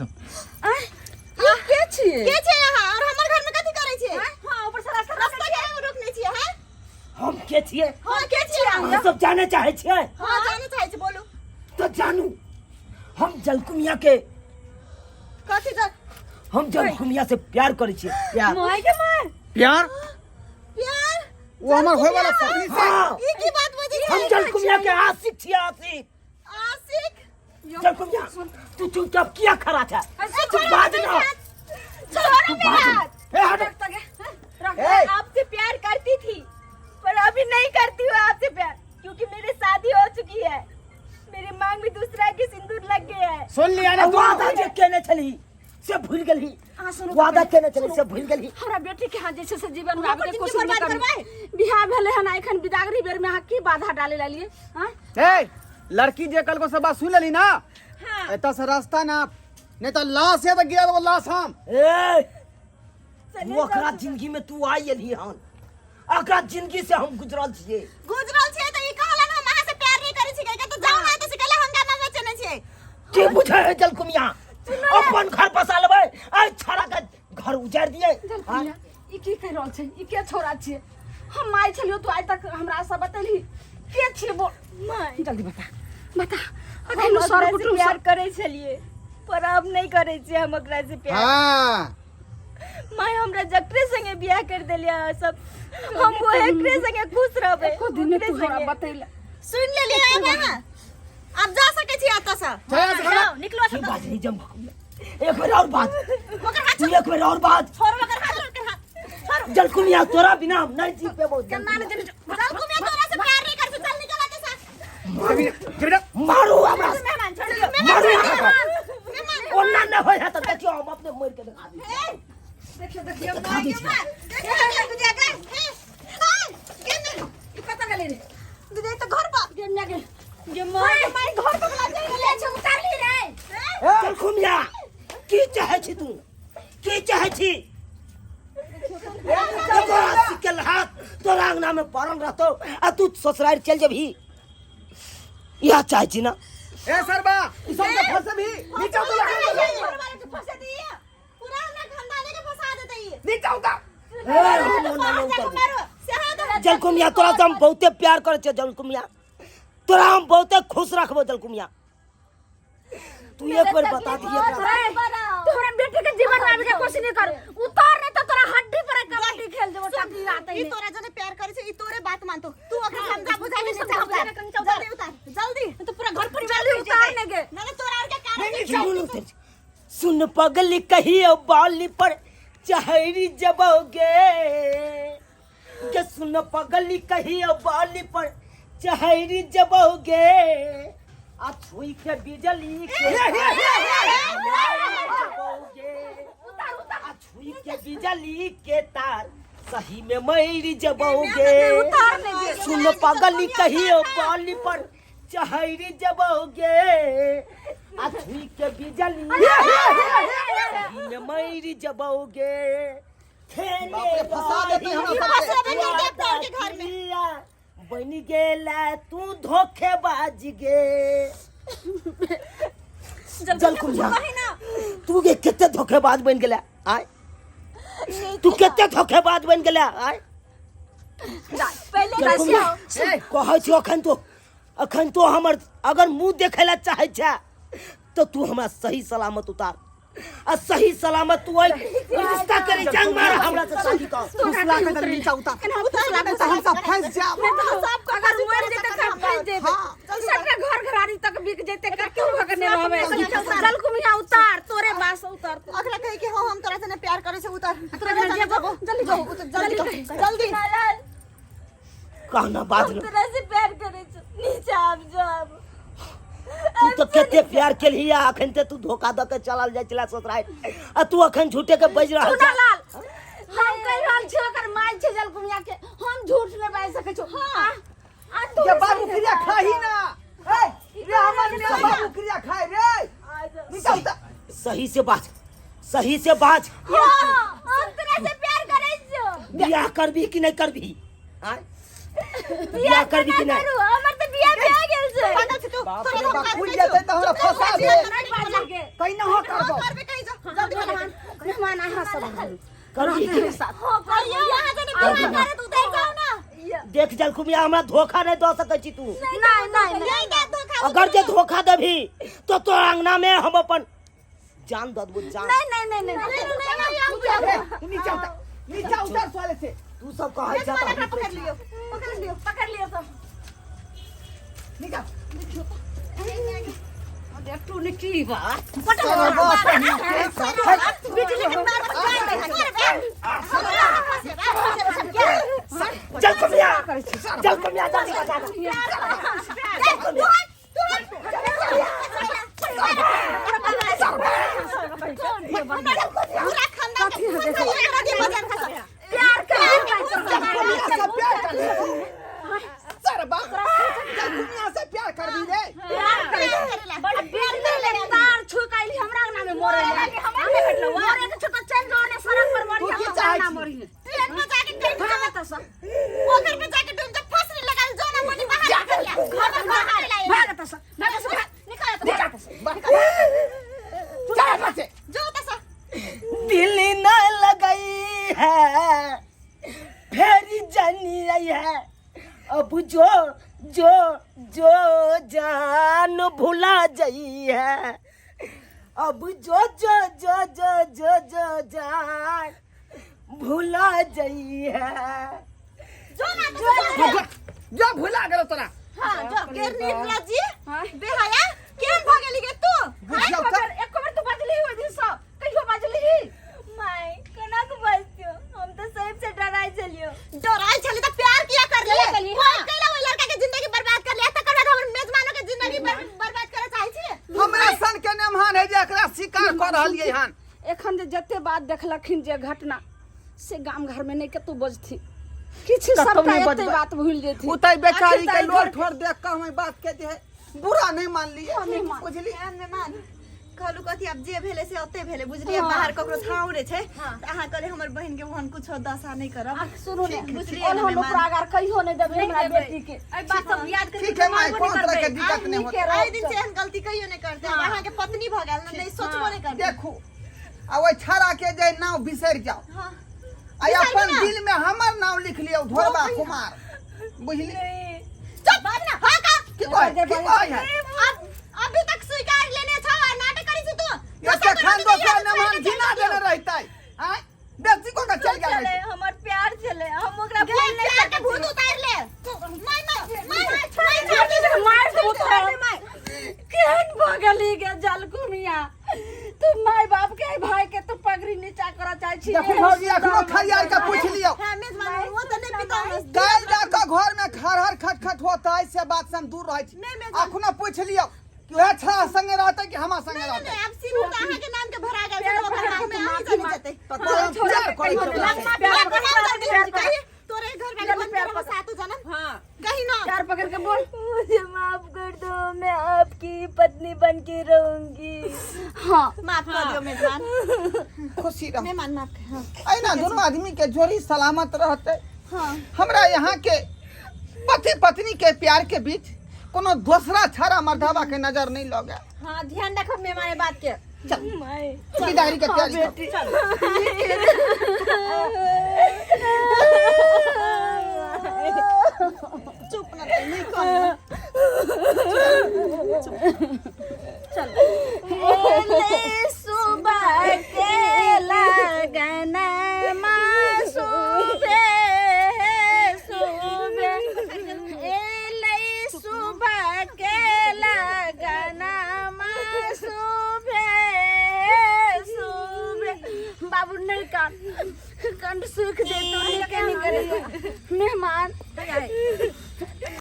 यौ के छियै? के छै अहाँ और हमर घर में कथी करै छियै? हां, ऊपर से रास्ता रास्ता के रोकने छियै हैं? हम के छियै? हां, के छियै अहाँ? अहाँ सब जाने चाहे छियै? हां, जाने चाहै छी, बोलू। तो जानू, हम जलकुमिया के कथी जल हम जलकुमिया से प्यार करै छियै, प्यार। माय के माय। प्यार? प्यार? वो हमर होय वाला पत्नी से। हाँ। ई की बात बजै छियै? हम जलकुमिया के आशिक छियै, आशिक। आशिक? जलकुमिया, तू चुपचाप किया खड़ा था? तू बाज ना, छोड़ो तू मेरा बाज। हाथ। ए हट। ए, आपसे प्यार करती थी पर अभी नहीं करती हूँ आपसे प्यार, क्योंकि मेरी शादी हो चुकी है, मेरे मांग में दूसरा के सिंदूर लग गया है। सुन लिया ना तू? वादा जे केने छली से भूल गेली। अहाँ सुनू। वादा केने छली से भूल गेली। हमरा बेटी के हाथ जे छै से जीवन में आबे के जिंदगी कोशिश नहीं बर्बाद करू। करबै? बियाह भेलै हन, एखन बिदागरी बेर में अहाँ की बाधा डाले लालिए? हाँ? ए लड़की, जे कल को सब बात सुन लेली ना? हाँ। एता से रास्ता ना, नहीं तो लाश है तो गिरा देबो लाश हम। ए, तू ओकरा जिंदगी में तू आई एलही हन, ओकरा जिंदगी से हम गुजरल छियै। गुजरल छियै तऽ ई कहलन हम अहाँ से प्यार नहीं करै छी के, तऽ जाउ ना एतऽ से, कैला हंगामा मचेने छियै? की बुझे है जलकुमिया, अपन घर बसा लेबै, आ छोड़ा के घर उजाड़ दिए? जलकुमिया, ई की कहि रहल छै? ई के छोड़ा छियै? हम माय छलियो, तू आइ तक हमरा सब बतेलही? के छियै बोल। माय, जल्दी बता, बता। हम अखन ओकरा सर से कुटुम प्यार करै छलियै पर अब नहीं करै छियै हम ओकरा से प्यार। हाँ। माय, हमरा जकरे संगे बियाह कर देलियै अहाँ सब, हम ओकरे संगे खुश रहबै। एको दिन नहि ओकरे तू हमरा संगे। बतेला। सुनि लेलियै? आब अहाँ आब जा सकै छी एतऽ से। चल यहाँ से, जाओ, निकलो की एतऽ से। बाजली जलकुमिया? एक बेर और बाज। ओकर हाथ तू एक बेर और बाज। छोड़ो, ओकर हाथ, ओकर हाथ छोड़ो। जलकुमिया, तोरा बिना हम नहीं जी पेबो। केना नहि जेबही? जलकुमिया तोरा से प्यार नहीं कर, चल निकल एतऽ से। मारू हमरा। मेहमान छोड़ दियौ। मारू मेहमान, हमरा। मेहमान। ओना नहि होइ है तऽ देखियौ, हम अपने मरि के देखा दी। देखियौ, देखियौ। देखा दै छियै। ई कतऽ गेलै रे? घर पर गे माय गे। गे माय, माय, घर पर बुला जाय छै, उतारली रे। जलकुमिया, की चाहै छी तू? की चाहै छी? एगो आशिक के हाथ तोरा अंगना में पड़ल रहतो आ तू ससुराल चल जेबही, इएह चाहै छी ना? ए सरबा, ई सब के फंसे भी नीचा उतर, फंसे दिए पूरा हमरा खानदाने के फंसा देते ई। नीचा उतर। ए, हम ओना नहि उतरबो। जलकुमिया, तोरा से हम बहुते प्यार करै छियै। जलकुमिया, तोरा हम बहुते खुश रखबो। जलकुमिया, तू एक बेर बता दिए एकरा। तू हमरा बेटी के जीवन में आबे के कोशिश नहीं कर, उतार नहीं तो तोरा हड्डी पर कबड्डी खेल देबो। टकी रात। ई तोरा जने प्यार करे छै, ई तोरे बात मानतो। तू ओकरा समझा बुझा के नीचा उतार, जल्दी उतार, जल्दी। तो पूरा घर परिवार जल्दी उतार ने गे। ना ना, तोरा और के कारण। सुन उतर। सुन पगली, कहियो बाली पर चहरी जबोगे के। सुन पगली, कहियो बाली पर चहरी जबोगे, आ छुई के बिजली के जबोगे, आ छुई के बिजली के तार सही में मर जबोगे। उतार ने गे। सुन पगली, कहियो बाली पर चहरी जबोगे, आ छुई के बिजली सही में मर जबोगे। खेले बाप रे, फंसा देते हमरा सबके। फंसेबे करतै तोर के घर में। बन गेला तू धोखेबाज गे। जलकुमिया, तू के कते धोखेबाज बन गेला आय? तू कते धोखेबाज बन गेला आय? पहिले जलकुमिया, कहै छी, अखन तो, अखन तो हमर अगर मुंह देखै ला चाहै छै तो तू हमरा सही सलामत उतार, आ सही सलामत तू ओइ रिश्ता करे जंग मार, हमरा से शादी कर। फुसला के तनी नीचा उतार, उतार। नहीं तो हम सब फंस जाब। अगर मर जेते त फंस जेबे, सबटा घर घरारी तक बिक जेते, कतौ भगने रहबे। जलकुमिया, उतार, तोरे बास उतार। ओकरा कहे कि हाँ, हम तोरा से प्यार करे से, उतर। तोरा जने जेबो, जल्दी जो उतर, जल्दी कह, जल्दी। कहना बात न। तोरा से प्यार करे छो, नीचा आब जो आब। तू तो कते प्यार केलही आ अखन ते तू धोखा द के चलल जाइ छला ससुराल, आ तू अखन झूठे के बाजि रहल सुना छा। लाल, हम कहि रहल छी ओकर माय छै जलकुमिया के, हम झूठ नहि बाजि सकै छी। हां, आ तू ये बाबू क्रिया खाही ना। ए रे, हमर मेरा बाबू क्रिया खाए रे, नीचा उतर। सही से बाज, सही से बाज। हाँ, हम तोरा से प्यार करे छो। बियाह करबी कि नहीं करबी आय? बियाह करबी कि नहीं? करू, हमर त बियाह भए गेल छै। पागल छी तू। बाप तोरा रे हम बाप, काज खुलि नहि जेतै छौ। तऽ हमरा फंसा दे। नहि बाजै गे। कहीं ना हो करबो। करबे कहीं जो, जल्दी बना। मेहमान अहाँ सब आबू। करबी रहते साथ। हां कहियो यहाँ जने बियाह करे तू उधर जाओ ना। देख जलकुमिया, हमरा धोखा नहीं दऽ सकै छी तू। नहीं नहीं नहीं। यही दे धोखा। अगर जे धोखा देबही तो तोरा अंगना में हम अपन जान दऽ देबो, जान। नहीं नहीं नहीं नहीं। ए, तू नीचा उतर, नीचा उतर साले से। तू सब कहै छह तऽ हम पकड़ लियो, पकड़ लियो। पकड़ लियो तो। नीचा। तू ने की बात साला बाप रे, नीचे। बिजली के तार पर जाए दे हन। जलकुमिया, जलकुमिया, जल्दी बचा दे। पूरा खानदान के पूरा के बाजार खा। प्यार कर। जलकुमिया से प्यार कर ली तू। सारा बाप, जलकुमिया से प्यार कर दी रे। बड़ बिजली ले तार छू के आइली हमरा अंगना में मरे ले। हमें कटलो मरे के छोटा चल जो ने सड़क पर मरी। तू की हम चाहै ना छी? मरी। ट्रेन में जाके डूब जा। भाग त सब। पोखर में जाके डूब जा, फसरी लगा जो ना मनी बाहर निकल जा। घर में बाहर लाए। भाग त सब, भाग सब। निकल तो। निकल, चल यहाँ से। जो तसा। दिल न लगई है फेरी जानी आई है, अब जो जो जो जान भुला जई है, अब जो जो जो जो जो जो जान भुला जई है। जो ना तो। जो भुला गेलो तोरा। हां जो के निर्लज्जी बेहया केन भ गेली गे तू? बुझियौ तऽ। एक बेर तू बजली ओइ दिन सँ कहियो बजली? माय, कोना के बजतियो? हम तो सब से डराइ छलियो। डराई छली त प्यार किया कर ले? कोई कैला ओइ लड़का के जिंदगी बर्बाद कर लिया, तकर बाद हमर मेजबानो के जिंदगी बर्बाद करे चाहै छी। हमरा सन के नेमहान है जे एकरा शिकार कऽ रहलियै हन। एखन जे जते बात देखलखिन, जे घटना से गाम घर में नहीं कतौ बजथिन किछु। कतौ सबटा नहि एते बजबै। बात भूल जेथिन। उतै बेचारी आखिर के तऽ लोल ठोर देख कऽ हम बात के जे है बुरा नहीं मानलियै। हाँ, नहीं मान। बुझली? मेहमान कहलू कथी, आब जे भेलै से ओते भेलै, बुझलियै? बाहर ककरो ठाउँ रे छै तऽ अहाँ कहले हमर बहिन के ओहन कुछो दशा नहि करब। आ, सुनू ने। बुझलियै ने ओहन मेहमान? ओकरा अगर कहियो नहीं देबै हमरा बेटी के। एहि बात सब याद करके ठीक है माय, मारबो कोनो नहि तरह के करबै। दिक्कत नहीं होतै। एहि दिन से एहन गलती कहियो नहि करतै। आब अहाँके पत्नी भऽ गेल ने, नहि सोचबो नहि करतै। देखू, आ ओहि छाड़ा के जे नाव बिसरि जाओ। हँ। आ अपन दिल में हमर नाम लिख लियौ, ढोरबा कुमार, बुझली? चुप ना। हाँ का। की कहै, की कहै है? अब अभी तक स्वीकार लेने छौ आ नाटक करै छी तू? एते खान दोसर नमहन झिना देने रहितै आँय, बेसी को के चल गेल छलै रहितै। हमर प्यार छलै, हम ओकरा गे भूल नहि प्यार के सकै भूत छी। उतार ले। माय माय माय माय। मार देबो तोरा। केहन भऽ गेली गे जलकुमिया तू? माय बाप के भाई के तू पगड़ी नीचा करऽ चाहै छी। देखू भौजी, अखनो खरियार के पूछ लियौ। हां मेजबान, वो तऽ नहि पिता। काल्हि जा कऽ घर में खरहर खटखट होतै से बात से हम दूर रहै छी। नहि मेजबान। अखनो पूछ लियौ कि वएह छड़ा संगे रहतै कि हमरा संगे नहीं रहतै। नहीं, अब सिंदूर तऽ अहाँके नाम के भरा गेल छै, तऽ ओकर नाम में अहीं चलि जेतै। तऽ हम प्यार करै छी ओकरा से। प्यार करब जल्दी कही, तोरे घर वाले बन के सातो जनम। हाँ। कही ना। प्यार पकड़ के बोल। मुझे माफ कर दो, मैं आपकी पत्नी बन के रहूंगी। हाँ। माफ कर दियो मेजबान। खुशी रह। मेहमान, माफ कर। हाँ। एहिना दुनू आदमी के जोड़ी सलामत रहतै। हाँ। हमरा यहाँ के पति पत्नी के प्यार के बीच कोनो दोसरा छाड़ा मर्दावा के नजर नहीं लगे। हाँ, ध्यान रखब मेहमान बात के। चल, विदाई के तैयारी कर। चुप ना, नहीं कर। एले सुबह के लगन सुबह सुबह, एले सुबह के लगन सुबह सुबह। बाबू नहीं कान कंठ सूख जेतो। निके निके मेहमान।